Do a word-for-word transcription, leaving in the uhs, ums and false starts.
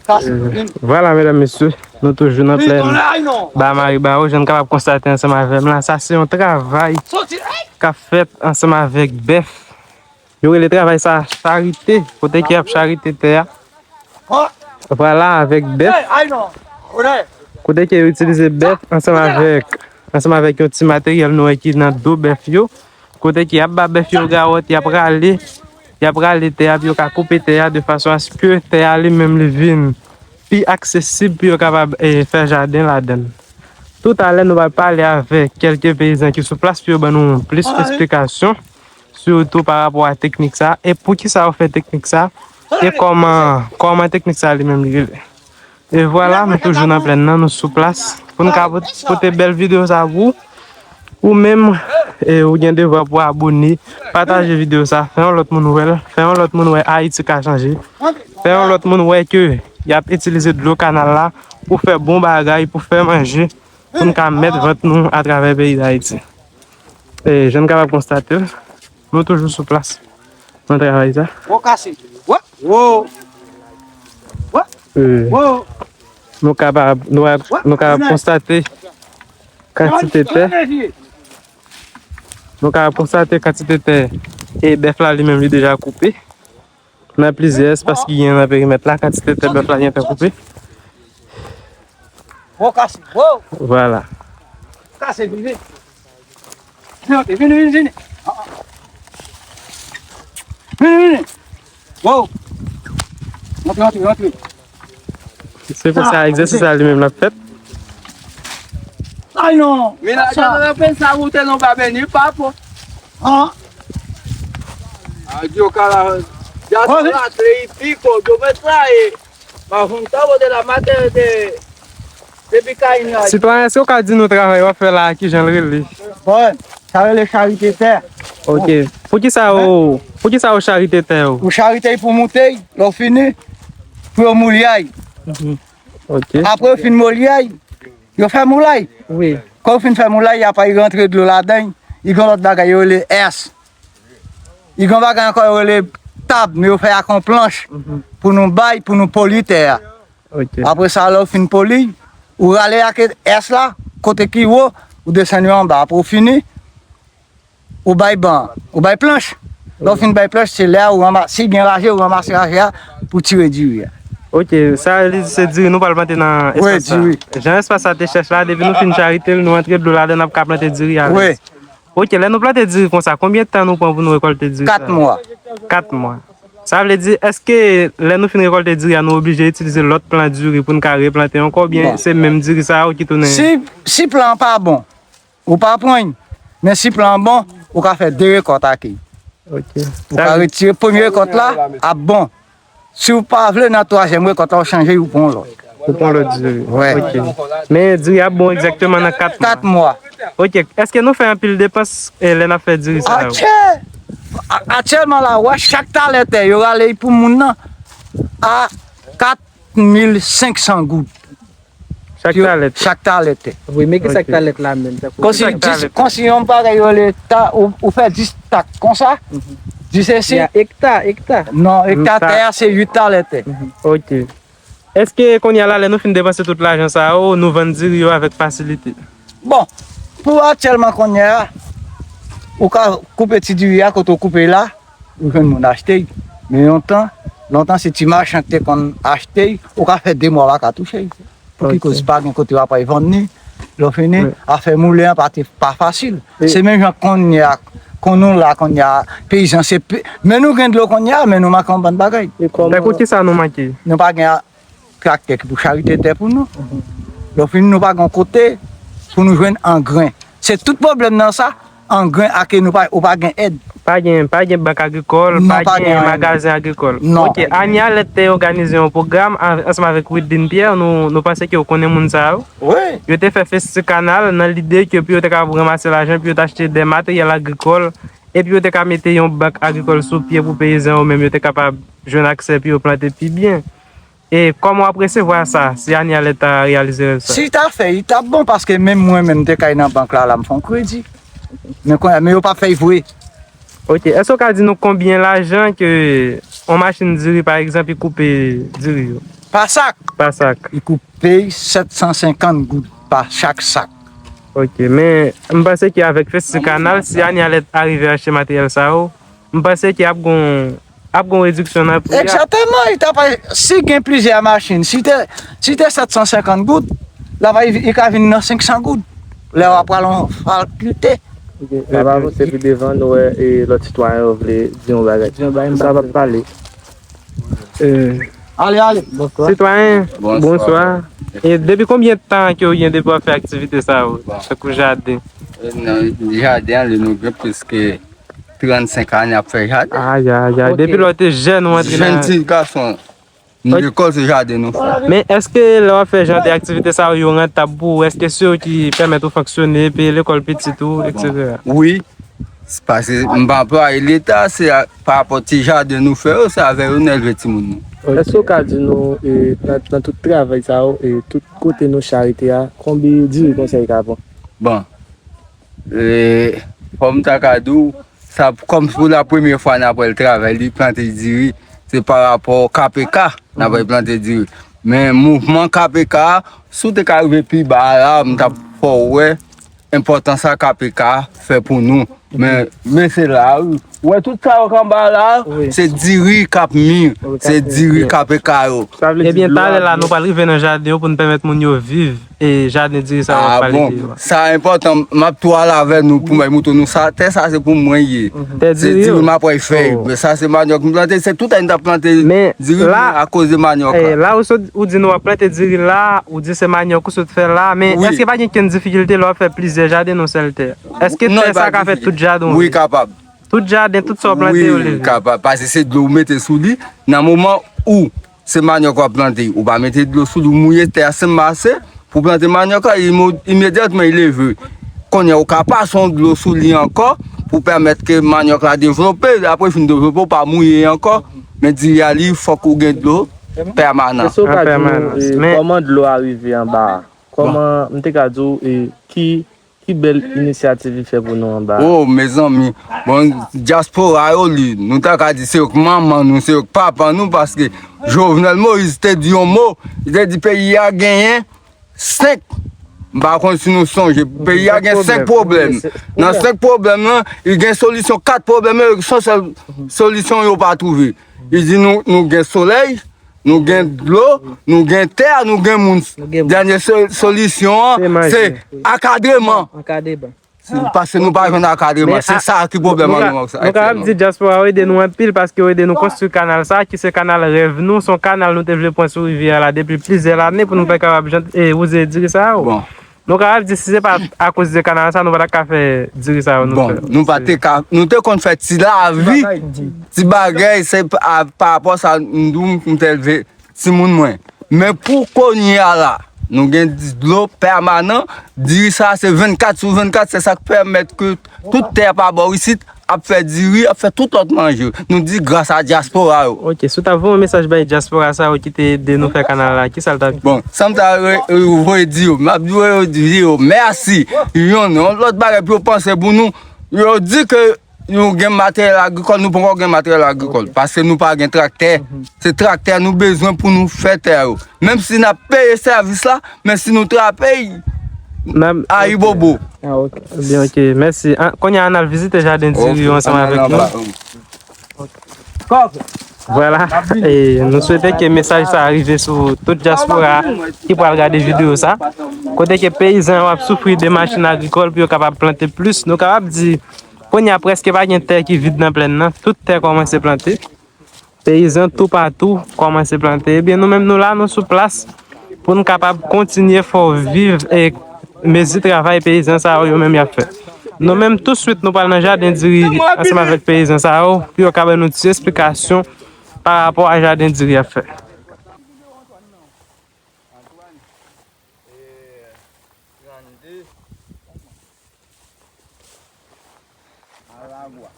Vwala, medam, mesye, nou toujou nan plèn Ba Maribawo, jan n kapab konstate ansanm avè m la, sa se yon travay k ap fèt ansanm avèk bèf. Yo rele travay sa charite, kote ke y ap charite tè a. Vwala, avèk bèf. Kote ke yo itilize bèf ansanm avèk, ansanm avèk yon ti materyèl nou wè ki nan do bèf yo. Kote ke y ap ba bèf yo gawòt, y ap rale, y ap rale tè a, pou yo ka koupe tè a de fason aske tè a li menm li vin pi aksesib pou yo kapab, eh, fè jaden ladan l. Toutalè, nou va pale avèk kèlke peyizan ki sou plas pou yo ban nou plis esplikasyon, sitou pa rapò a teknik sa, e poukisa yo fè teknik sa, e kòman, kòman teknik sa li menm li rele. E vwala, nou toujou nan plèn nan, nou sou plas. Pou n ka pot- pote bèl videyo sa pou ou, ou menm, e ou gen devwa pou abone, pataje videyo sa, fè yon lòt moun wè l, fè yon lòt moun wè Ayiti ka chanje, fè yon lòt moun wè ke y ap itilize dlo kanal la pou fè bon bagay, pou fè manje, pou n ka mèt vant nou atravè peyi Dayiti. E jan n kapab konstate l, nou toujou sou plas nan travay sa. Wo kase. Wo. Wo. Wo. E, wo. Nou kapab, nou, nou kapab konstate kantite tè. Nou kapab konstate kantite tè e bèf la li menm li deja koupe. Nan plizyè espas ki gen nan perimèt la, kantite tè bèf la gentan koupe. Wo kase. Wo. Vwala. Kase vini. Vini, vini, vini, vini. Ah, ah. Vini, vini. Wo. Rantre, rantre, rantre. Se konsa egzèsis la li menm l ap fèt. Ay non. Mila jan nan pen sa woute non pa beni papo. Ah. Adyo kala. Jason la kley piko do met la e. Mwen konn ta wote la maten de depi Kayina. Sitwayen, èske w ka di nou travay w ap fè la a, kijan l rele? Bon, sa rele charite tè. Ok. Poukisa yo, poukisa yo charite tè yo? Ou charite pou moute, lè w fini, pou yo moulay. Mhm. Ok. Apre yo fin moulay, yo fè moulay. Wi. Kan yo fin fè moulay, y ap rantre dlo ladan, y gen lòt bagay yo rele ès. Y gen bagay ankò yo rele tab, men yo fè ak yon planch pou nou bay, pou nou poli tè a. Ok. Apre sa, lè w fin poli, ou rale ak ès la, kote ki wo, ou desann yo anba. Apre w fini, ou bay ban, ou bay planch. Lè w fin bay planch, se lè a ou ranmase, si gen raje, ou ranmase raje a pou tire diri a. Ok, sa vle di se diri nou pral plante nan espas sa. Wi, diri. Jan espas sa te chèch la, depi nou fin charite l, nou antre dlo ladan, n ap ka plante diri a. Wi. Ok, lè nou plante diri konsa, konbyen tan nou pran pou nou rekòlte diri sa? Kat mwa. Kat mwa. Sa vle di, èske lè nou fin rekòlte diri a, nou oblije itilize lòt plan diri pou n ka replante ankò, oubyen se menm diri sa yo ki tounen? Si, si plan an pa bon, ou pa pran l. Men si plan an bon, ou ka fè de rekòt ak li. Ok. Ou ka retire premye rekòt la, ap bon. Si w pa vle nan twazyèm rekòt la, ou chanje, ou pran lòt. Ou pran lòt diri. Wè. Ok. Men diri ap bon egzakteman nan kat mwa. Kat mwa. Ok. Èske nou fè anpil depans, eh, lè n ap fè diri sa yo? Aktyè-, a-, aktyèlman la, wè, chak talè tè, yo rale pou moun nan a kat mil senk san goud. Chak talè tè? Chak talè tè. Wi, men ki sa k talè la menm? Konsi, konsi yon bagay yo rele ta, ou, ou fè dis tak konsa, dis esi. Ya, ekta, ekta. Non, ekta tè a se uit talè tè. Ok. Èske kounye a la, lè nou fin depanse tout lajan sa yo, nou vann diri yo avèk fasilite? Bon, pou aktyèlman kounye a, ou ka koupe ti diri a kote w koupe la, ou jwenn moun achte l. Men lontan, lontan se ti machan ki te konn achte l, ou ka fè de mwa w pa ka touche l. Pou ki koz pa gen kote w ap al vann li, lè w fini, afè moulen an pa te, pa fasil. Se menm jan kounye a, kon nou la kounye a, peyizan se pe-, men nou gen dlo kounye a, men nou manke yon bann bagay. Tankou kisa nou manke? Nou pa gen a-, traktè ki pou charite tè pou nou. Lè w fini, nou pa gen yon kote pou nou jwenn angren. Se tout pwoblèm nan sa, angren ake nou pa, ou pa gen èd. Pa gen, pa gen bank agrikòl, pa gen magazen agrikòl. Non. Ok, Ania Lèt te òganize yon pwogram an-, ansanm avèk Widdin Pierre, nou, nou panse ke w konnen moun sa yo. Wi. Yo te fè festi kanal nan lide ke pou yo te ka ranmase lajan, pou yo te achte de materyèl agrikòl, epi yo te ka mete yon bank agrikòl sou pye pou peyizan yo menm, yo te kapab jwenn aksè pou yo plante pi byen. E kòman w ap resevwa sa, si Ania Lèt ta reyalize rèv sa? Si l ta fè, li t ap bon, paske menm mwen menm, m te ka al nan bank la, la, m fè yon kredi. Men kounye a, men yo p ap fè l vre. Ok, èske w ka di nou konbyen lajan ke yon machin diri, pa egzanp, li koupe diri yo? Pa sak. Pa sak. Li koupe sèt san senkant goud pa chak sak. Ok, men m panse ke avèk Festi Kanal, si Aniel arive achte materyèl sa yo, m panse ke ap gon, ap gon rediksyon nan pri a. Egzakteman, li ta pa, si gen plizyè machin, si te, si te sèt san senkant goud, la va, li ka vin nan senk san goud. Lè w ap pral yon fakilte. Ok, n ap avanse pi devan, nou wè e lòt sitwayen yo vle di yon bagay. Di yon bagay, m kapab pale. Eh, ale, ale. Bonswa. Sitwayen, bonswa. Bonswa. E depi konbyen tan ke w gen depi w ap fè aktivite sa yo, tankou jaden? Eh, nan jaden an, li nou gen plis ke trannsenk ane ap fè jaden. Ay, ay, ay. Ok. Depi lè w te jèn, ou antre nan... Jèn ti gason. Nou lekòl, se jaden nou fè. Men èske lè w ap fè jan de aktivite sa yo, yo rantab pou ou? Èske se yo ki pèmèt ou fonksyone, peye lekòl pitit ou, etsetera? Wi, paske m pa anplwaye Leta, se a, pa rapò ti jaden nou fè yo, se avè yo n elve timoun nou. Èske w ka di nou, e, nan, nan tout travay sa yo, e, tout kote nou charite a, konbyen diri konsa li ka pran? Bon, e, fò m ta ka di w, sa, kòm pou la premyè fwa n ap wè l travay, li plante diri, se pa rapò K P K n ap wè l plante diri. Men mouvman K P K, si w te ka rive pi ba a la, m t ap fè w wè enpòtans sa K P K fè pou nou. Men, men se la, wi. Ou wè tout sa yo k anba la, wi, se diri k ap mi, wi, se diri K P K yo. Sa vle di dlo a byen. Ebyen, talè la, nou pral rive nan jaden yo pou n pèmèt moun yo viv. E jaden diri sa w ap pale de yo a? Ah bon, sa enpòtan. M ap tou al avè nou pou mwen montre nou sa. Tè sa se pou mwen ye. Mhm. Tè diri yo? Se diri m ap wè fèy. Oh. Men sa se manyòk m plante. Se tout ane m t ap plante diri, men akoz de manyòk la. Eh, la ou sot, ou di nou w ap plante diri la, ou di se manyòk ou sot fè la, men èske pa gen kenn difikilte lè w ap fè plizyè jaden nan yon sèl tè? Èske tè sa ka fè tout jaden w? Wi, kapab. Tout jaden, tout sa w plante yo leve? Wi, kapab. Paske se dlo ou mete sou li. Nan moman ou se manyòk w ap plante, ou pa mete dlo sou li, ou mouye tè a senpman ase pou plante manyòk la, imo-, imedyatman li leve. Kounye a, ou ka pase yon dlo sou li ankò pou pèmèt ke manyòk la devlope. Apre l fin devlope, ou pa mouye ankò. Men diri a, li, fòk ou gen dlo pèmanan. Èske w ka di nou, e, kòman dlo a rive anba a? Kòman, m te ka di w, e, ki Ki bèl inisyativ li fè pou nou anba a. Oh, mezanmi. Bon, dyaspora yo, li, nou ta ka di se yo k manman nou, se yo k papa nou, paske Jovenel Moïse te di yon mo, li te di peyi a genyen senk, m pa konn si nou sonje, peyi a gen senk pwoblèm. Nan senk pwoblèm nan, li gen solisyon kat pwoblèm yo, se yon sèl solisyon yo pa twouve. Li di nou, nou gen solèy, nou gen dlo, nou gen tè, nou gen moun. Nou gen moun. Dènye so-, solisyon an, se akadreman. Ankadreman. Paske nou pa jwenn akadreman. Se sa ki pwoblèm an nou aktyèlman. Nou kapab di dyaspora yo ede nou anpil paske yo ede nou konstwi kanal sa, ki se kanal rèv nou, se yon kanal nou te vle pran sou rivyè a la depi plizyè lane pou nou fè kapab jan-, e, wouze diri sa yo. Bon. Nou kapab di, si se pa akoz de kanal sa, nou pa t ap ka fè diri sa yo nou fè. Bon, nou pa te ka, nou te konn fè ti lavi, ti bagay, se pa, pa rapò sa, m di w, m te elve timoun mwen. Men pou kounye a la, nou gen dlo pèmanan, diri sa se vennkat sou vennkat, se sa k pèmèt ke tout tè pa bò isit ap fè diri, ap fè tout lòt manje. Nou di gras a dyaspora yo. Ok, si w ta voye yon mesaj bay dyaspora sa yo ki te ede nou fè kanal la, kisa l t ap di? Bon, sa m ta re-, re-, voye di yo, m ap voye di yo mèsi. Yon, yon lòt bagay pou yo panse pou nou, yo di ke nou gen materyèl agrikòl, nou poko gen materyèl agrikòl, paske nou pa gen traktè. Se traktè nou bezwen pou nou fè tè yo. Menm si n ap peye sèvis la, men si nou trape y, ayibobo. Ah, ok. Byen, ok. Mèsi. Ah, kounye a, ann al vizite jaden diri yo ansanm avèk nou. Vwala. E nou swete ke mesaj sa a rive sou tout dyaspora ki pral gade videyo sa. Kote ke peyizan yo ap soufri de machin agrikòl pou yo kapab plante plis. Nou kapab di, kounye a, prèske pa gen tè ki vid nan plèn nan. Tout tè kòmanse plante. Peyizan toupatou kòmanse plante. Ebyen, nou menm, nou la, nou sou plas pou n kapab kontinye fè w viv e mezi travay peyizan sa yo, yo menm y ap fè. Nou menm, touswit, nou pral nan jaden diri ansanm avèk peyizan sa yo pou yo ka ban nou ti esplikasyon pa rapò a jaden diri y ap fè. Alagwa.